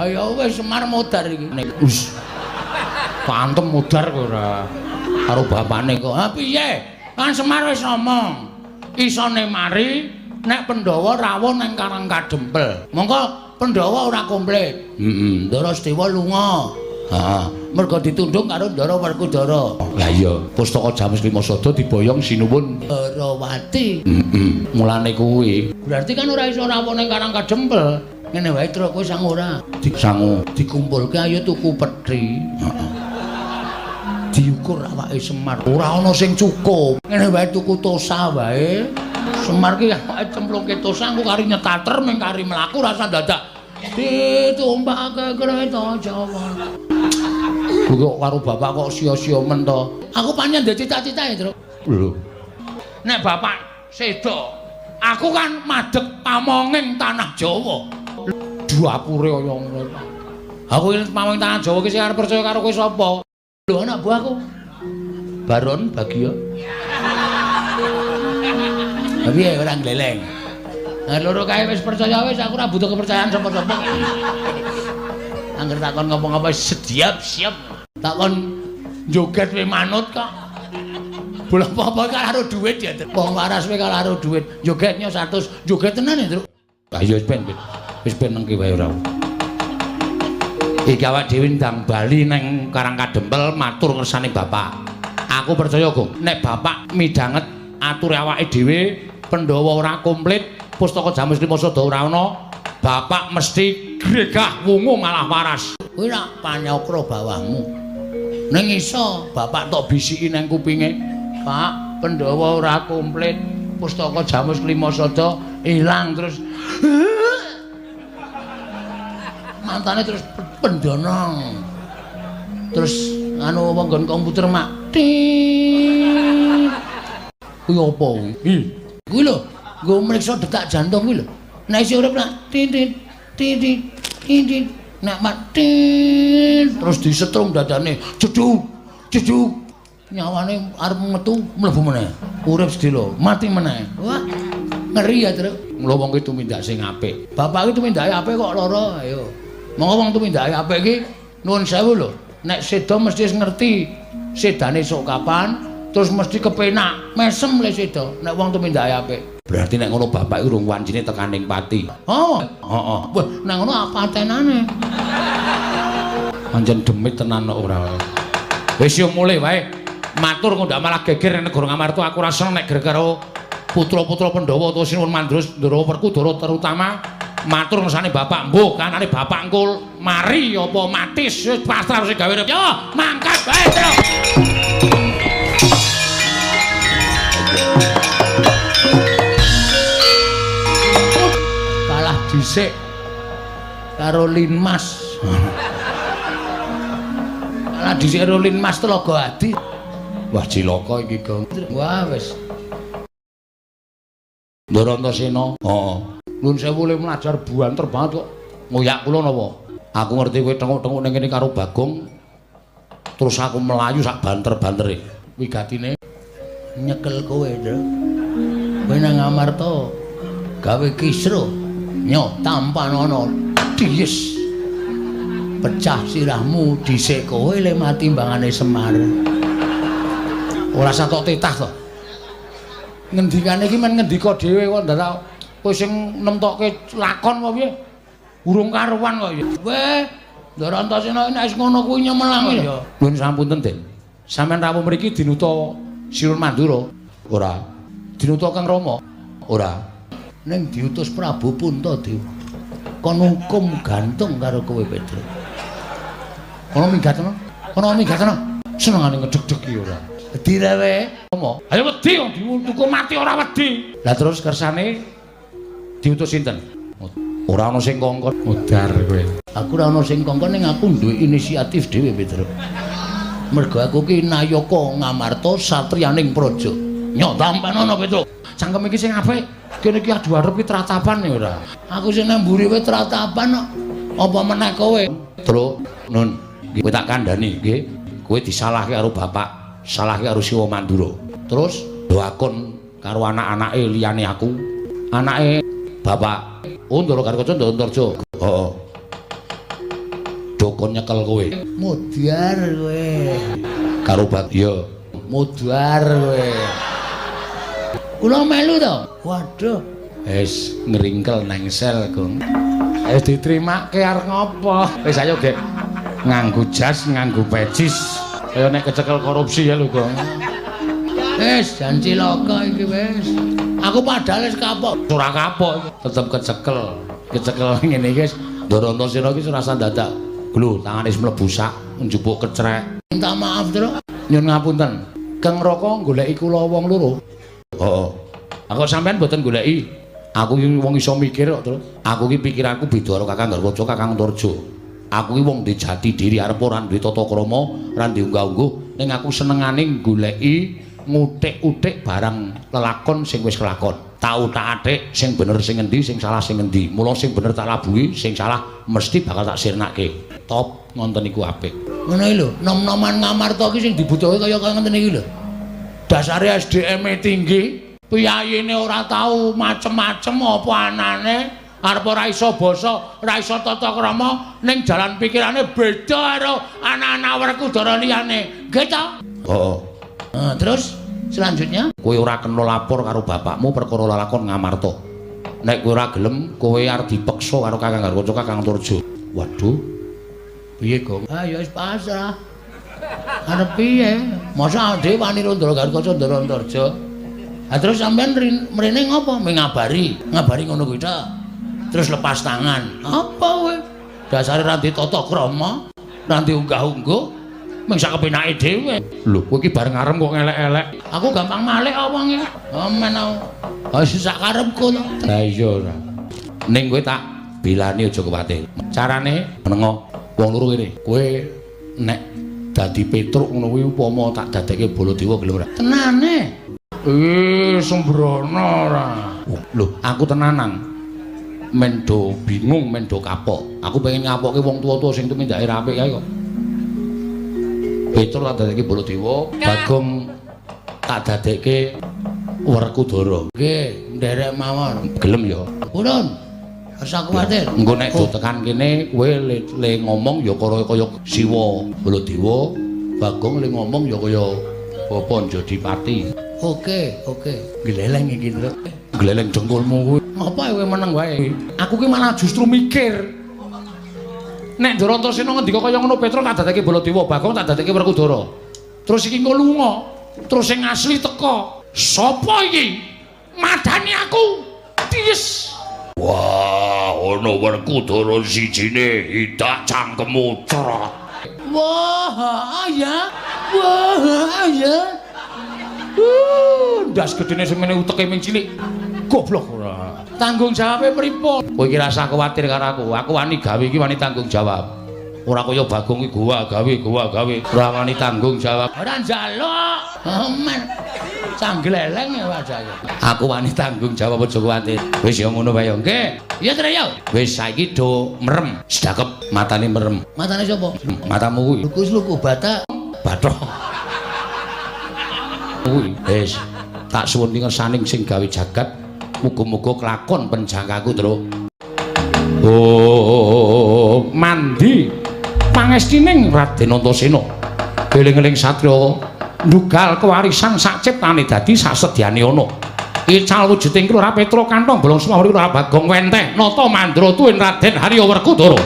Ya wis Semar modar iki. Wis. Pantem modar kok ora. Karo bapane kok. Ha piye? Kan Semar wis ngomong. Isone mari nek Pandhawa rawuh nang Karang Kadempel. Mongko Pandhawa ora komplit. Heeh, Ndara Sedewa lunga. Heeh, mergo ditundung karo Ndara Werkudara. Lah iya, pustaka Jamus Lima Sada diboyong sinuwun Darawati. Heeh, mulane kuwi. Berarti kan ora iso rawuh ning Karang Kadempel. Ngene wae truk kowe sang ora disangu, dikumpulke ayo tuku peti. Heeh. Diukur awake Semar, ora ana sing cukup. Ngene wae tuku tosa wae. Semar ki awake cemplungke tosa engko kari nyetater ming kari mlaku rasa dadak ditumpake kereta Jawa. Kuwi kok karo bapak kok sia-sia men to. Aku pancen ndek cita-cita ya, Truk. Lho. Nek bapak sedo, aku kan madheg pamonging tanah Jawa. Dapure kaya ngono. Aku iki pamonging tanah Jawa ki sing arep percaya karo kowe sapa? Lho anak buahku. Baron Bagio. Piye ora gleleng. Nah, loro kae wis percaya wis aku ora butuh kepercayaan sapa-sapa. Angger takon ngopo-ngopo sediap siap. Takon joget we manut kok. Bola apa-apa karo duit ya. Wong waras we karo duit. Jogetnya 100, joget tenan ya, Truk. Ah iya wis ben. Wis ben nengki wae ora. Iki awak dhewe ndang bali nang Karang Kadempel matur ngersane bapak. Aku percaya, Gong, nek bapak midhanget ature awake dhewe, Pandhawa ora komplit, pustaka Jamus Lima Sada ora ana, bapak mesti gregah wungu malah waras. Kuwi rak panyakra bawahmu. Ning iso bapak tok bisiki nang kupinge, Pak, Pandhawa ora komplit, pustaka Jamus Lima Sada ilang terus mantane terus pendonong. Terus anu apa nggon komputer mak. Tit. Kuwi apa kuwi? Kuwi lho, nggo mriksa detak jantung kuwi lho. Nek isih urip nak tit tit tit tit tit nek mak tit terus disetrum dadane jeduk jeduk nyawane arep metu mlebu meneh. Urip sedelo, mati meneh. Wah, ngeri ya, Truk. Mula wong ki tumindak sing apik. Bapak ki tumindake apik kok lara, ayo. Monggo wong tumindake apik ki nuwun sewu lho. Nek seda mesti wis ngerti sedane sok kapan, terus mesti kepenak, mesem le seda nek wong tumindake apik. Berarti nek ngono bapak iki urung wancine tekan ning pati. Oh, heeh. Wah, nek ngono apa tenane? Pancen demit tenan kok ora. Wis yo mulih wae. Matur kok ndak malah geger ning negara Ngamarta aku ora seneng nek geger karo putra-putra Pandhawa utawa Sinuwun Mandura Ndara Werkudara terutama matur ngersane bapak mbuh kanane bapak engko mari apa mati wis pasrah sing gawe yo mangkat wae Truk. Kalah dhisik karo Linmas. Kalah dhisik karo Linmas Telaga Adi. Wah cilaka iki, Gong. Wah wis. Ndara Antasena. Heeh. Nuwun sewu le mlajar buanter banget kok. Ngoyak kula napa? Aku ngerti kowe tenguk-tenguk ning kene karo Bagong. Terus aku melayu sak banter-bantere. Wigatine nyekel kowe, Ndra. Kowe nang Amarta gawe kisruh. Nyo tampanono dies. Pecah sirahmu dhisik kowe le mati mbangane Semar. Ora satok titah to. Ngendikane iki men ngendika dhewe kok dadak kowe sing nemtokke lakon apa piye? Urung karuan kok ya. Weh, Ndara Antasena nek wis ngono kuwi nyemelang ya. Nuwun sampunten, Den. Sampeyan rawuh mriki dinuta Sinuwun Mandura? Ora. Dinuta Kang Rama? Ora. Ning diutus Prabu Puntadewa. Kon hukum gantung karo kowe, Petro. Kono minggatno. Kono minggatno. Senengane ngedeg-degi ora. Wedi rewe. Rama. Ayo wedi wong dihukum mati ora wedi. Lah terus kersane diutus sinten? Ora ana sing kongkon. Modar kowe. Aku ora ana sing kongkon ning aku duwe inisiatif dhewe, Petro. Mergo aku ki nayaka Ngamarta satriyaning praja. Nyo tampanono, Petro. Cangkem iki sing apik. Kene iki adu arep ki tratapan ya ora. Aku sing nang mburi wae tratapan kok. Apa meneh kowe? Truk, Nun, kowe tak kandhani nggih. Kowe disalahke karo bapak, salahke karo Siwa Mandura. Terus doakon karo anak-anake liyane aku. Anake bapak. Oh, Ndara Garkaca Ndara Antarja. Heeh. kon nyekel kowe. Mudhar kowe. Karo bak ya. Mudhar kowe. Kula melu to? Waduh. Wis ngringkel nang sel, Gong. Wis ditrimake arep ngopo? Wis ayo, Gek. Nganggo jas, nganggo pecis. Kaya nek kecekel korupsi ya lho, Gong. Wis jan cilaka iki wis. Aku padahal wis kapok. Ora kapok, tetep kecekel. Kecekel ngene iki wis Ndarantasena iki ora usah dadak. Glu, tangane wis mlebu sak, njupuk kecrek. Minta maaf, Truk. Nyun ngapunten. Kang Raka goleki kula wong loro. Heeh. Aku sampean mboten goleki. Aku iki wong iso mikir kok, Truk. Aku iki pikiranku beda karo Kakang Garwaja, Kakang Antarja. Aku iki wong duwe jati diri, arep ora duwe tata krama, ora duwe unggah-ungguh, ning aku senengane goleki ngutik-utik barang lelakon sing wis kelakon. Tak utak-atik sing bener sing endi, sing salah sing endi. Mula sing bener tak labuhi, sing salah mesti bakal tak sirnake. Top ngonten iku apik. Ngono iki lho, nom-noman Ngamarta iki sing dibutuhke kaya kaya ngenten iki lho. Dasare SDM-e tinggi, piyayine ora tau macem-macem apa anane, arep ora iso basa, ora iso tata krama, ning jalan pikirane beda karo anak-anak Werkudara liyane. Nggih ta? Heeh. Nah, terus selanjutnya Kowe ora kena lapor karo bapakmu perkara lelakon Ngamarta. Nek kowe ora gelem, kowe arep dipeksa karo Kakang Garwaca, Kakang Antarja. Waduh. Piye, Gong? Ah ya wis pasrah. Arep piye? Masa dhewe wani karo Ndara Garwaca, Ndara Antarja? Ah terus sampean mrene ngopo? Mengabari, ngabari ngono kuwi ta. Terus lepas tangan. Apa kowe? Dasare ra ndek tata krama, ra ndek unggah-ungguh, mung sak kepenake dhewe. Lho, kowe iki bareng arem kok ngelek-elek. Aku gampang malik apa wonge? Amen aku. Ah sak karepku to. Lah iya ora. Ning kowe tak bilani aja kuwatir. Carane menengo wong loro kene. Kowe nek dadi Petruk ngono kuwi upama tak dadekke Baladewa gelem ora? Tenane. Sembrono ora. Lho, aku tenanan. Men do bingung, men do kapok. Aku pengen ngapokke wong tuwa-tuwa sing tumindake ra apik kae kok. Petruk tak dadekke Baladewa, Bagong tak dadekke Werkudara. Nggih, nderek mawon. Gelem ya. Purun. Ora kuwatir. Engko nek do tekan kene kowe le ngomong ya kaya kaya Siwa Baladewa, Bagong le ngomong ya kaya Bapa Njodipati. Oke, oke. Gleleng iki, Truk. Gleleng dengkulmu kuwi. Ngopo kowe meneng wae? Aku ki malah justru mikir. Nek Ndarantasena ngendika kaya ngono Petruk tak dadekke Baladewa, Bagong tak dadekke Werkudara. Terus iki engko lunga. Terus sing asli teka. Sopo iki? Madani aku. Ties. Wah, ana Werkudara sijine idak cangkemmu cerot. Wah, ya. Wah, ya. Ndas gedene semene uteke ming cilik. Goblok ora. Tanggung jawabe pripun? Kowe iki rasah kuwatir karo aku. Aku wani gawe iki wani tanggung jawab. Ora kaya Bagong iki gowa gawe, gowa gawe. Ora wani tanggung jawab. Ora njaluk. Amen. Canggleleng ya wajahe. Aku wani tanggung jawab aja kuwatir. Wis ya ngono wae ya. Nggih. Iya Tru ya. Wis saiki do merem. Sedakep matane merem. Matane sapa? Matamu kuwi. Lukus luku batak. Bathok. Kuwi wis tak suwun ngersaning sing gawe jagat. Muga-muga kelakon penjangkaku, Truk. Oh, mandi pangestining Raden Antasena. Eling-eling satriya ndugal kewarisan sak ciptane dadi sasedyane ana. Ical wujuding Kelurahan Petruk kantong bolong semawuri Kelurahan Bagong wenteh nata mandra tuwin Raden Harya Werkudara.